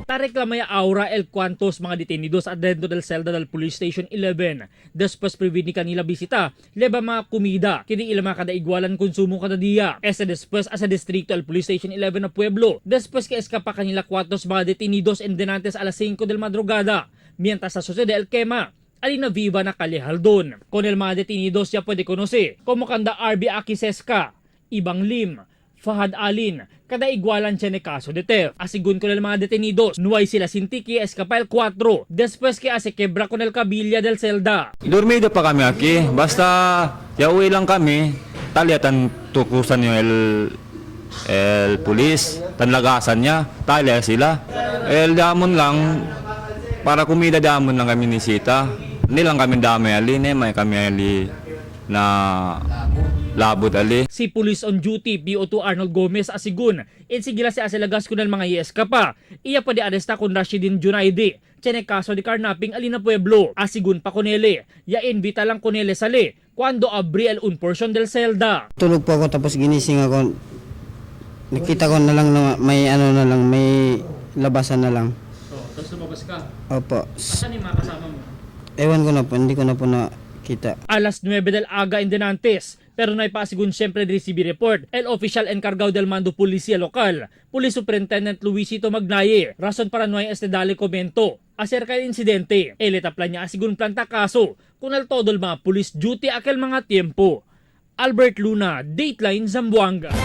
Tareklamaya aura el cuantos mga detenidos adentro del celda del Police Station 11. Después privit ni kanila bisita, leba mga kumida, kini ila mga kada igualan konsumo kada dia. Ese después asa distrito el Police Station 11 na pueblo. Después que escapa kanila cuantos mga detenidos en denantes a las 5 del madrugada. Mientras sa sucede el quema, alina viva na calle Haldon. Con el mga detenidos ya puede conocer como kanda RB Akiseska, Ibang Lim, Fahad Alin, kada igualan siya ni kaso de theft. Asigun con el mga detenidos, nuay sila sintiki escapa el 4, después que hace quebra con el cabilla del celda. Dormido pa kami aki. Basta yauwi lang kami. Talya tan tukusan yung el pulis. Tanlagasan niya. Talya sila. El damon lang. Para kumida damon lang kami ni Sita. Hindi lang kami dami ali. Ne, may kami ali na labot ali. Si Police on Duty PO2 Arnold Gomez asigun, insigila si Aselagas kun el mga ieskapa. Iya pa di aresta kun Rashidin Junaidi. Tiene kaso di carnapping alina pueblo. Asigun pa kunele. Ya invita lang kunele sali cuando abri el un portion del celda. Tulog po ako tapos ginising ako. Nakita ko na lang na may ano na lang, may labasan na lang. Oh, tapos lumabas ka. Opo. Asan yung mga kasama mo? Ewan ko na po, hindi ko na po nakita. Alas 9 del aga in Denantes. Pero naipasigun siyempre receive report el official encargado del mando policía local, Police Superintendent Luisito Magnaye. Rason para no hay este dale komento acerca del insidente. El etapla niya asigun planta kaso kung al todo el mga police duty aquel mga tiempo. Albert Luna, Dateline Zamboanga.